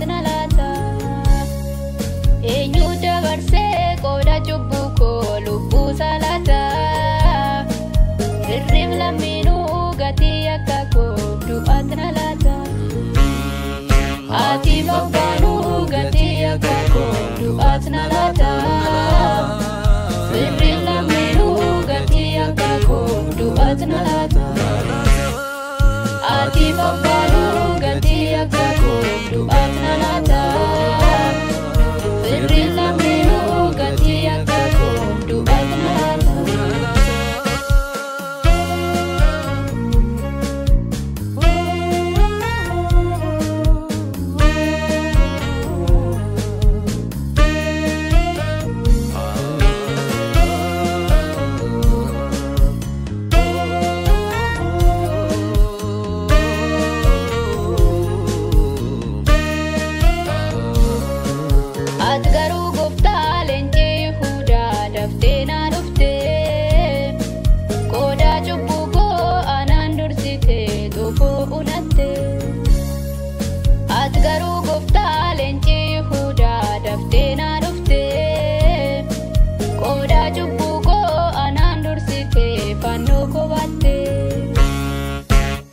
na laata? Eenyu dabarsee qooda cubbuu koo lubbuu isaa laata? Firriif lammiinuu gatii akka koo du'aat na laata? Haatiif abbaanuu gatii akka koo du'aat na laata? Firriif lammiinuu gatii akka koo du'aat na laata? Haatiif abbaanuu gatii akka koo du'aat na laata? Firriif lammiinuu gatii akka koo du'aat na laata? Ati garuu gooftaa leencii Yihudaa daftee na dhuftee, qooda cubbuu koo anaan dursitee xoofoo unatte. Ati garuu gooftaa leencii Yihudaa daftee na dhuftee, qooda cubbuu koo anaan dursitee fannoo koo baatte.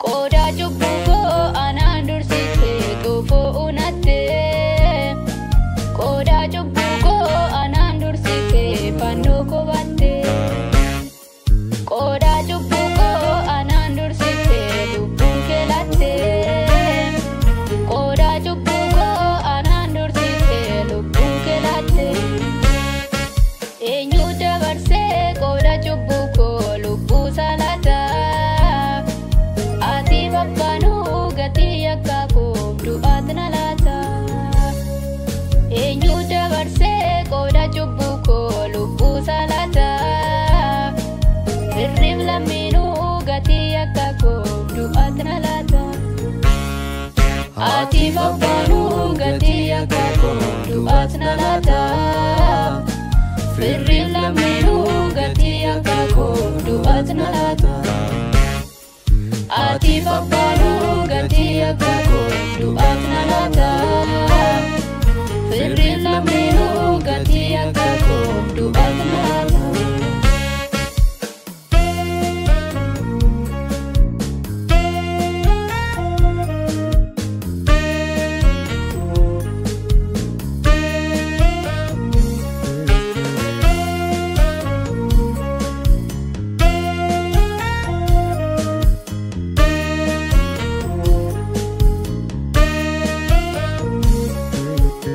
Qooda cubbuu koo anaan dursitee xoofoo unatte. Qooda cubbuu koo anaan dursitee fannoo koo baatte. Qooda cubbuu koo anaan dursitee lubbuu kee laatte. Qooda cubbuu koo anaan dursitee lubbuu kee laatte. Eenyu dabarsee qooda cubbuu koo lubbuu isaa laata? Haatiif abbaanuu gatii akka koo du'aat na laata? Eenyu dabarsee qooda cubbuu koo lubbuu isaa laata? Firriif lammiinuu gatii akka koo du'aat na laata? Haatiif abbaanuu gatii akka koo du'aat na laata? Firriif lammiinuu gatii akka koo du'aat na laata? Haatiif abbaanuu gatii akka koo du'aat na laata? Firriif lammiinuu gatii akka koo du'aat na laata?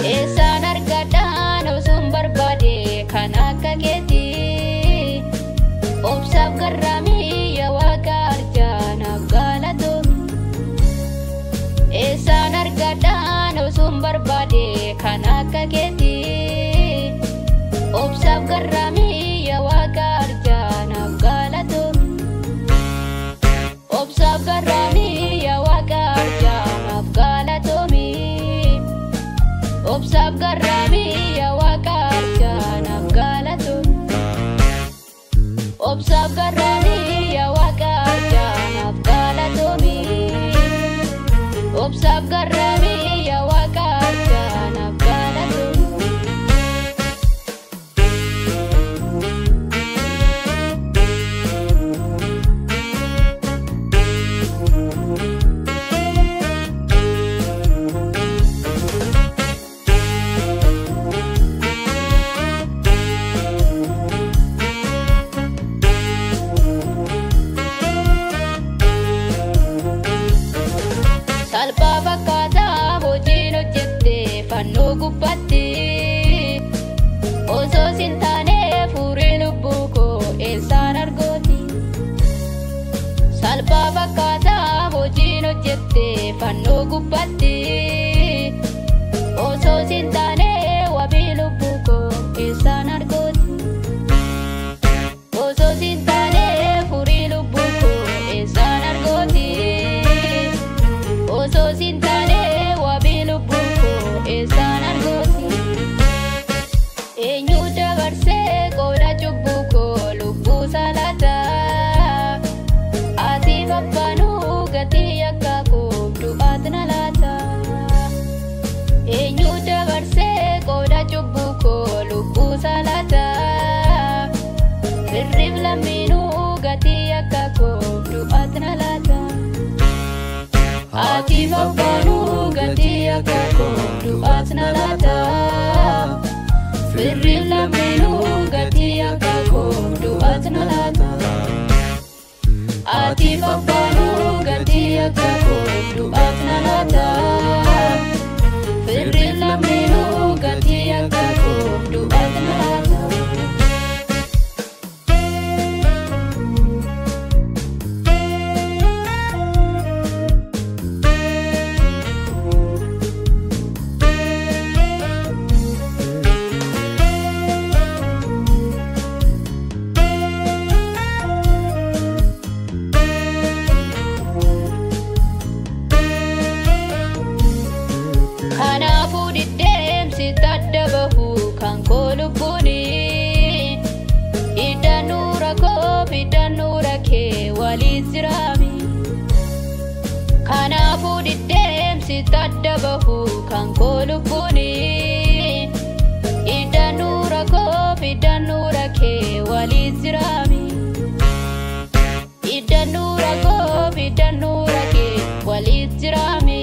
Eessaan argadhaan osoon barbaade kan akka keetii? Obsaaf garraamii yaa Waaqa arjaa naaf galatoomi. Eessaan argadhaan osoon barbaade kan akka keetii? Obsaaf garraamii yaa Waaqa arjaa naaf galatoomi. Obsaaf garraamii yaa Waaqa arjaa naaf galatoomi. Obsaaf garraamii yaa Waaqa arjaa naaf galatoomi. Obsaaf garraamii yaa Waaqa arjaa naaf galatoomi. Obsaaf garraamii yaa Waaqa arjaa naaf galatoomi. Eenyu dabarsee qooda cubbuu koo lubbuu salata? Firriif lammiinuu gatii akka koo du'aat na laata. Haatiif abbaanuu gatii akka koo du'aat na laata. Firriif lammiinuu gatii akka koo du'aat na laata. Haatiif abbaanuu gatii akka koo du'aat na laata. Firriif lammiinuu gatii akka koo du'aat na laata. Kanaafuu diddeemsi tadda bahu kan koo lubbuuni. Iddaannuura koo fiddaannuura kee waliin jiraami. Kanaafuu diddeemsi tadda bahu kan koo lubbuuni. Iddaannuura koo fiddaannuura kee waliin jiraami. Iddaannuura koo fiddaannuura kee waliin jiraami.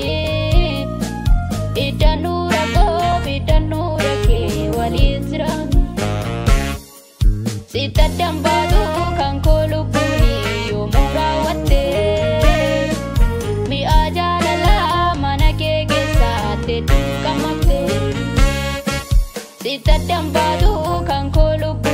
Iddaannuura koo fiddaannuura kee waliin jiraami. Sitta dambaatu kan koo lubbuuni yoomuu raawwatte. Mi'a jaalalaa mana kee keessaatti duuqamatte. Sitta dambaatu kan koo lubbuuni.